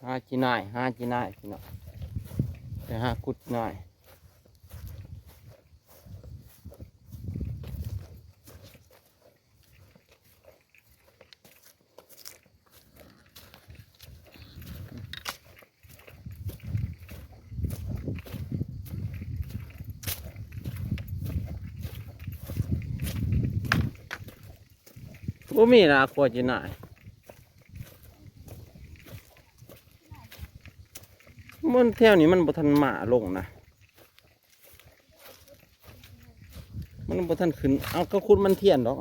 ຫາຈີ່ໜ້າຍ ຫາຈີ່ໜ້າຍ ພີ່ນ້ອງ ໄປຫາຂຸດຈີ່ໜ້າຍ. ບໍ່ມີນະ ຂົວຈີ່ໜ້າຍ ມັນແຖວນີ້ມັນບໍ່ທັນມາລົງນະ ມັນບໍ່ທັນຂຶ້ນ ເອົາ ເຂົາຂຸດມັນທຽນດອກ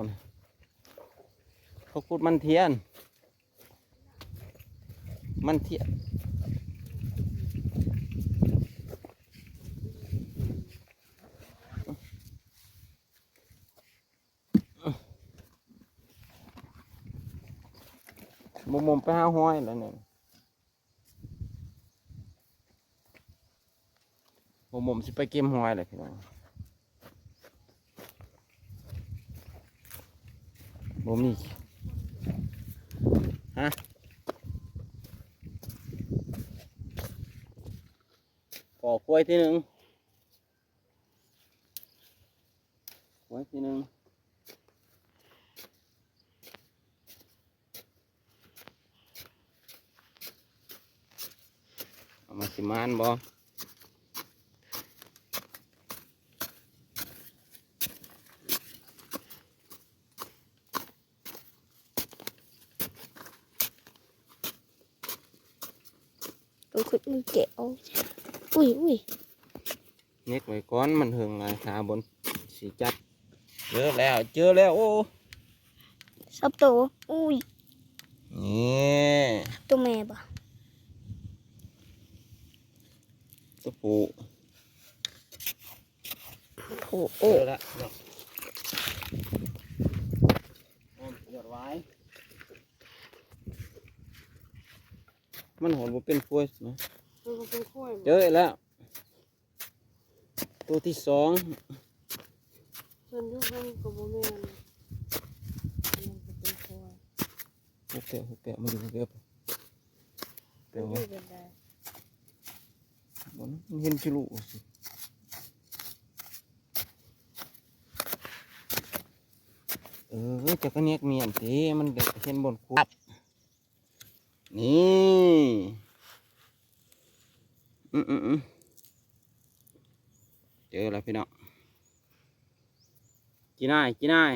ເຂົາຂຸດມັນທຽນ ມັນທຽນ ໝົມໆ ໄປຫາຫອຍແລ້ວນີ້ ໝົມໆ ຊິໄປເກັບຫອຍແລ້ວ ພີ່ນ້ອງ ບໍ່ມີ ຮະ ຂໍຄວາຍທີໜຶ່ງ ຄວາຍທີໜຶ່ງ ເອົາມາ ຊິມານບໍ່? ຕ້ອງຂຸດມັນແກະອອກ ອຸ້ຍ ອຸ້ຍ ເນັກໄວ້ກ່ອນ ມັນເຫິງຫຼາຍ ຖ້າບົນຊິຈັບ. ເຈີແລ້ວ ເຈີແລ້ວ ໂອ້ ສອງໂຕ ອຸ້ຍ ນີ້ ໂຕແມ່ບໍ່? ໂຕຜູ້ ໂອ້ ເຈີແລ້ວເນາະ ໂອ້ ຍອດຫວາຍ ມັນຫອດບໍ່ເປັນພວຍນະ ມັນບໍ່ເປັນພວຍ ເຈີແລ້ວ ໂຕທີສອງ ເພິ່ນຢູ່ເທິງກໍບໍ່ແມ່ນ ອັນນັ້ນກໍເປັນພວຍ ໂອ້ ແປະ ໂອ້ ແປະ ມັນຢູ່ ແປະ ແປະ ມັນຢູ່ແບບໃດ? ບໍ່ນະ ມັນເຫັນຄິໂລຊິ ເອີ ເຈົ້າກໍແຍກມ້ຽນຕິ ມັນໄດ້ເຫັນບ່ອນຂຸດ ນີ້ ອືມໆໆ ເຈີແລ້ວພີ່ນ້ອງ ຈີ່ໜ້າຍ ຈີ່ໜ້າຍ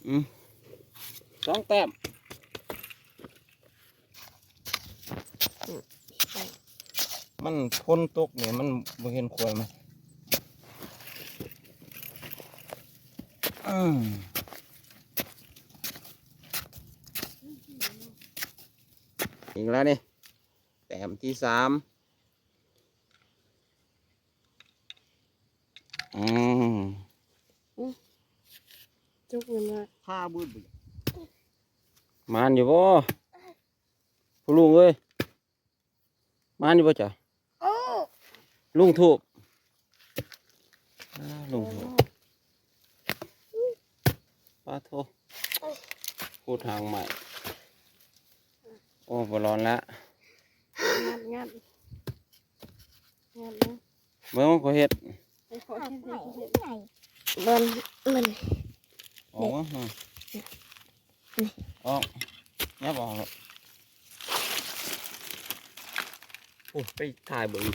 ອືມ ສອງແຕ້ມ ມັນຝົນຕົກນີ້ ມັນບໍ່ເຫັນຂວາຍມັນ ອືມ ອີກແລ້ວນີ້ ແຕ້ມທີສາມ ອືມ ອືມ ຈົກມັນວ່າ ພາບຶດ ມານຢູ່ບໍ່ ພໍ່ລຸງເອີຍ? ມານຢູ່ບໍ່ເຈົ້າ? ໂອ້ ລຸງທູບ ອາ ລຸງທູບ ປາໂທ້ ຂູດຫາງໄມ້ ໂອ້ ບໍ່ລອນລະ ງັດ ງັດ ງັດເບິ່ງ ເບິ່ງຂ້ອຍເຮັດ ຂ້ອຍເຮັດ ຂ້ອຍເຮັດ ເບິ່ງ ມັນ ອອກມາ ນີ້ ອອກ ຫຍັບອອກໂລດ ໂອ້ ໄປຖ່າຍເບິ່ງ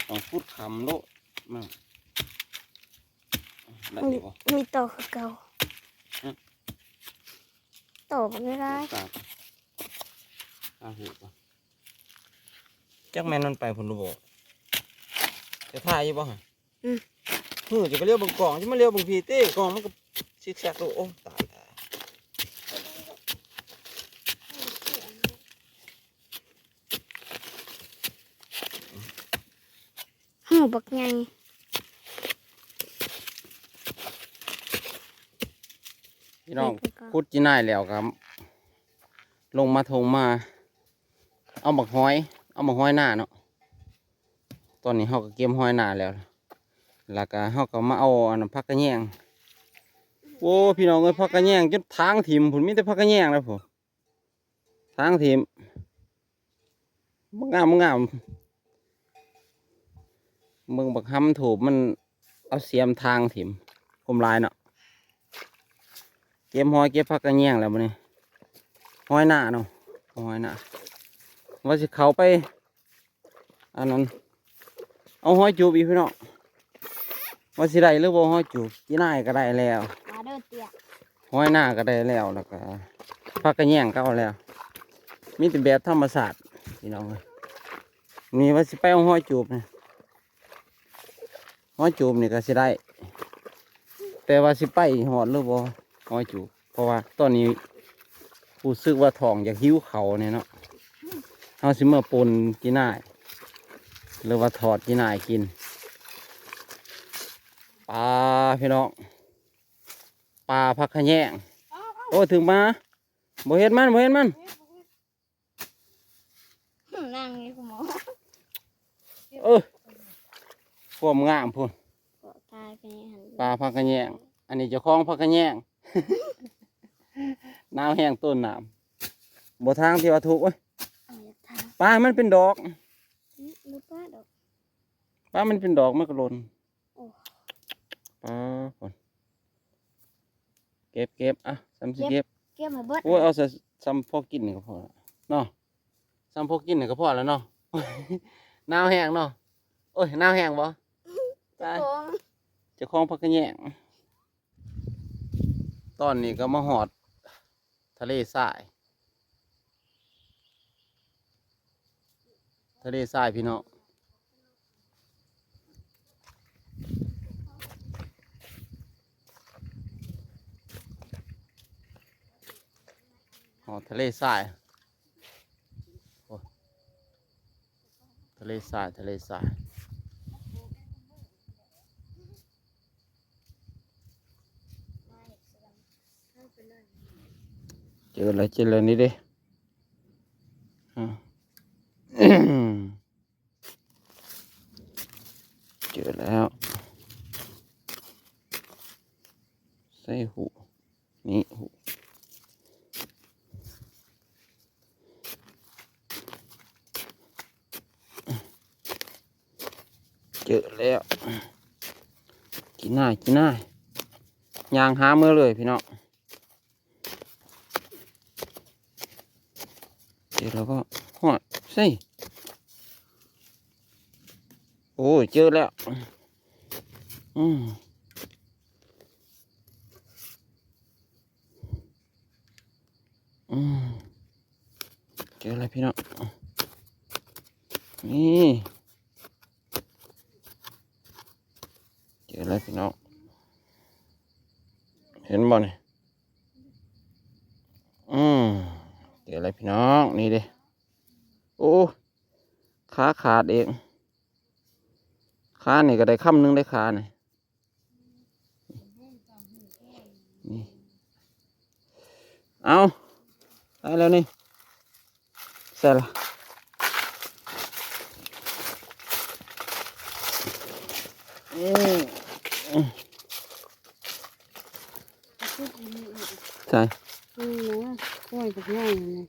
ຕ້ອງຂຸດຄ້ຳໂລດ ມາ ໄດ້ຢູ່ບໍ່? ມີຕໍ່ຄືເກົ່າ ຮະ ຕໍ່ບໍ່ໄດ້ ຕາຫູ ຈັກແມ່ນມັນໄປພຸ້ນຫຼືບໍ່? ຈະຖ່າຍຢູ່ບໍ່ຫະ? ອືມ ຫື ຈະໄປຫຼຽວເບິ່ງກ້ອງ ຈະມາຫຼຽວເບິ່ງພີ້ຕິ ກ້ອງມັນກໍຊິກແຊກໂລດ ໂອ້ ຕາຍແລ້ວ ຫູບັກໃຫຍ່ ພີ່ນ້ອງ ເຮັດແລ້ວກໍ ຂຸດຈີ່ໜ້າຍແລ້ວກໍ ລົງມາທົ່ງມາ ເອົາບັກຫອຍ ເອົາບັກຫອຍໜ້າເນາະ ຕອນນີ້ເຮົາກໍເກັບຫອຍໜ້າແລ້ວ ແລ້ວກໍເຮົາກໍມາເອົາອັນຜັກກະແຍງ ໂອ້ ພີ່ນ້ອງເອີຍ ຜັກກະແຍງຈົນຖາງຖິ້ມພຸ້ນ ມີແຕ່ຜັກກະແຍງນະພຸ້ນ ຖາງຖິ້ມ ງາມ ງາມ. ເບິ່ງບັກຫຳໂຖບ ມັນເອົາສຽມຖາງຖິ້ມ ຄົມຫຼາຍເນາະ. ເກັບຫອຍເກັບຜັກກະແຍງແລ້ວບັດນີ້ ຫອຍນາເນາະ ຫອຍນາ ວ່າຊິເຂົ້າໄປ ອັນນັ້ນ ເອົາຫອຍຈູບອີກພີ່ນ້ອງ ວ່າຊິໄດ້ຫຼືບໍ່ຫອຍຈູບ. ກີນາຍກໍໄດ້ແລ້ວ ມາເດີເຕ້ຍ ຫອຍນາກໍໄດ້ແລ້ວ ແລ້ວກໍຜັກກະແຍງກໍເອົາແລ້ວ ມີແຕ່ແບບທຳມະຊາດພີ່ນ້ອງເອີຍ. ນີ້ວ່າຊິໄປເອົາຫອຍຈູບນີ້ ຫອຍຈູບນີ້ກໍຊິໄດ້ ແຕ່ວ່າຊິໄປຮອດຫຼືບໍ່ຫອຍຈູບ ເພາະວ່າຕອນນີ້ຮູ້ສຶກວ່າທ້ອງຢາກຫິວເຂົ້າແດ່ເນາະ. ເຮົາຊິເມືອປົ່ນກີນາຍ ຫຼືວ່າທອດກີນາຍກິນ. ປາພີ່ນ້ອງ ປາຜັກຂະແຍງ. ໂອ້ ຖືກມາ ບໍ່ເຫັນມັນ ບໍ່ເຫັນມັນ. ນັ່ງຢູ່ໝໍ ເອີ ຄວາມງາມພຸ້ນ ເກາະຕາຍໄປຫັ້ນ ປາຜັກຂະແຍງ. ອັນນີ້ເຈົ້າຂອງຜັກຂະແຍງ ໜາວແຮງຕົ້ນນ້ຳ ບໍ່ທາງທີ່ວ່າຖືກ. ໂອ້ຍ ເອົາຢາກທາງ ປາມັນເປັນດອກ ອື ບໍ່ປາດອກ ປາມັນເປັນດອກມັນກໍຫຼົ່ນ. ໂອ້ ປາພຸ້ນ ເກັບ ເກັບ ອ່ະ ສ່ຳຊິເກັບ ເກັບໃຫ້ເບິດ. ໂອ້ຍ ເອົາສ່ຳພໍກິນນີ້ກໍພໍແລ້ວເນາະ ສ່ຳພໍກິນນີ້ກໍພໍແລ້ວເນາະ. ໜາວແຮງເນາະ ໂອ້ຍ ໜາວແຮງບໍ່? ເຈົ້າຂອງ ເຈົ້າຂອງຜັກຂະແຍງ. ຕອນນີ້ກໍມາຮອດທະເລຊາຍ ທະເລຊາຍພີ່ນ້ອງ ຮອດທະເລຊາຍ ໂອ້ ທະເລຊາຍ ທະເລຊາຍ. ເຈີແລ້ວ ເຈີແລ້ວ ນີ້ເດ້ ເຈີແລ້ວ ໃສ່ຫູ ນີ້ຫູ ເຈີແລ້ວ ກິນໜ້າ ກິນໜ້າ ຍ່າງຫາເມືອເລີຍພີ່ນ້ອງ. ເຈີແລ້ວກໍຮອດໃສ່ ໂອ້ຍ ເຈີແລ້ວ ອືມ ອືມ ເຈີແລ້ວພີ່ນ້ອງ ນີ້ ເຈີແລ້ວພີ່ນ້ອງ ເຫັນບໍ່ນີ້? ອືມ ເຈີແລ້ວພີ່ນ້ອງ ນີ້ເດ້ ໂອ້ ຂາຂາດເອງ ຂານີ້ກໍໄດ້ຄຳໜຶ່ງເດ້ ຂານີ້ ນີ້ ເອົາ ໄດ້ແລ້ວນີ້ ໃສ່ລະ ອືມ ໃສ່ ນີ້ນະ ກ້ອຍບັກໃຫຍ່ນີ້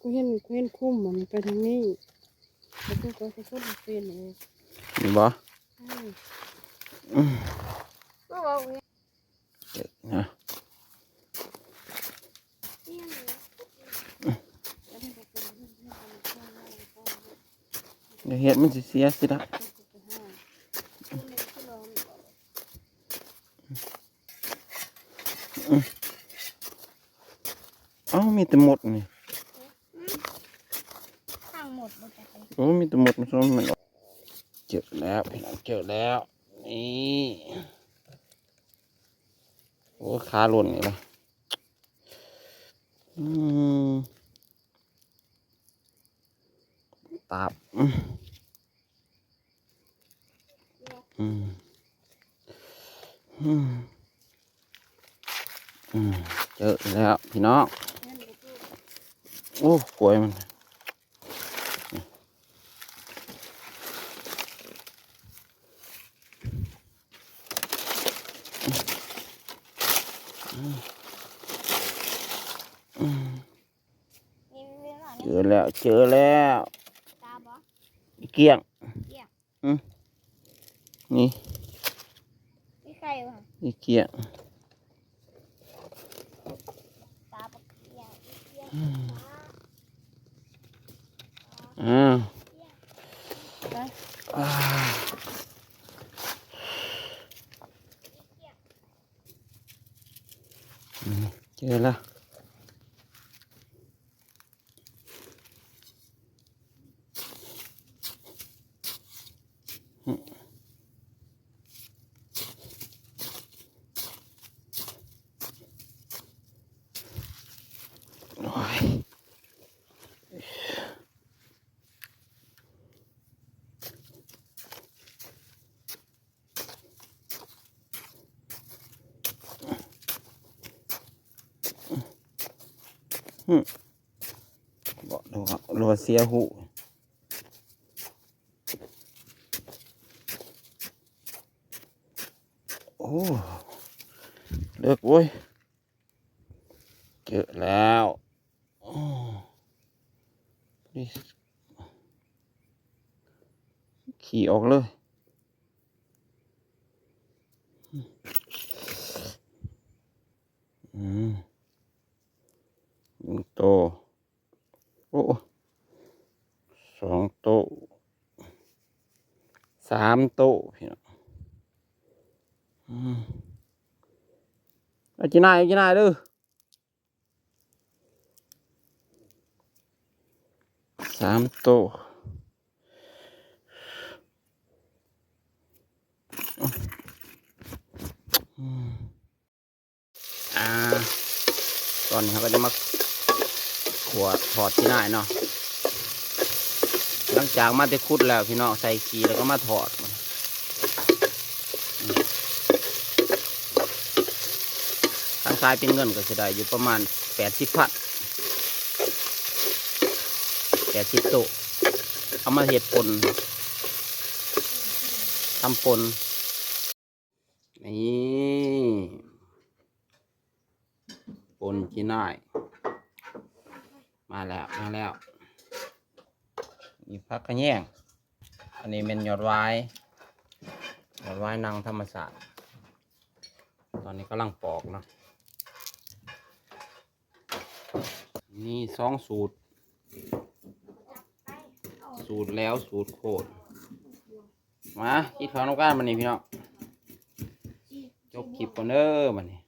ກູເຫັນ ກູເຫັນຄຸ້ມມັນໄປທາງນີ້ ແລ້ວກູກໍສະກົດບໍ່ເປັນເອງ ນີ້ບໍ່? ອືມ ອືມ ເອີ ນະ ດຽວເຫັດມັນຊິເສຍຊິລະ ອືມ ເອົ້າ ມີແຕ່ມົດນີ້ ທາງມົດບໍ່ຈັກເລີຍ ໂອ້ ມີແຕ່ມົດ ມັນ ມັນ ເຈີແລ້ວ ພີ່ນ້ອງ ເຈີແລ້ວ ນີ້ ໂອ້ ຂາຫຼົ່ນນີ້ລະ ອືມ ຕາບ ອືມ ອືມ ອືມ ເຈີແລ້ວພີ່ນ້ອງ ໂອ້ ກວຍມັນ. ເຈີແລ້ວ ປາບໍ່? ກ້ຽງ ກ້ຽງ ອື ນີ້ ມີໄຂ່ບໍ່? ນີ້ກ້ຽງ ປາບໍ່? ກ້ຽງ ກ້ຽງ ອື ປາ ອາ ອື ເຈີແລ້ວ ໂອ້ຍ ຫື ບໍ່ ຫຼືວ່າເສຍຫູ ໂອ້ ເລິກເວີຍ ເຈີແລ້ວ ໂອ້ ຂີ່ອອກເລີຍ ອືມ ໜຶ່ງໂຕ ໂອ້ ສອງໂຕ ສາມໂຕ ພີ່ນ້ອງ ອືມ ເອົາຈີ່ໜ້າ ເອົາຈີ່ໜ້າເດີ້ ສາມໂຕ ອືມ ອ່າ ຕອນນີ້ເຮົາກໍຈະມາຂົ້ວທອດຂີ້ໜ້າເນາະ ຫຼັງຈາກມາແຕ່ຂຸດແລ້ວພີ່ນ້ອງ ໃສ່ຂີ້ແລ້ວກໍມາທອດ ຄັນຂາຍເປັນເງິນກໍຊິໄດ້ຢູ່ປະມານແປດສິບພັນ ແປດສິບໂຕ ເອົາມາເຮັດປົ່ນ ທຳປົ່ນ ນີ້ ປົ່ນຂີ້ໜ້າ ມາແລ້ວ ມາແລ້ວ ມີຜັກຂະແຍງ ອັນນີ້ແມ່ນຍອດຫວາຍ ຍອດຫວາຍນາງທຳມະຊາດ ຕອນນີ້ກຳລັງປອກເນາະ ມີສອງສູດ ສູດແຫຼວ ສູດໂຄດ ມາກິນເຂົ້ານຳກັນບັດນີ້ພີ່ນ້ອງ ຈົບຄລິບກ່ອນເດີບັດນີ້.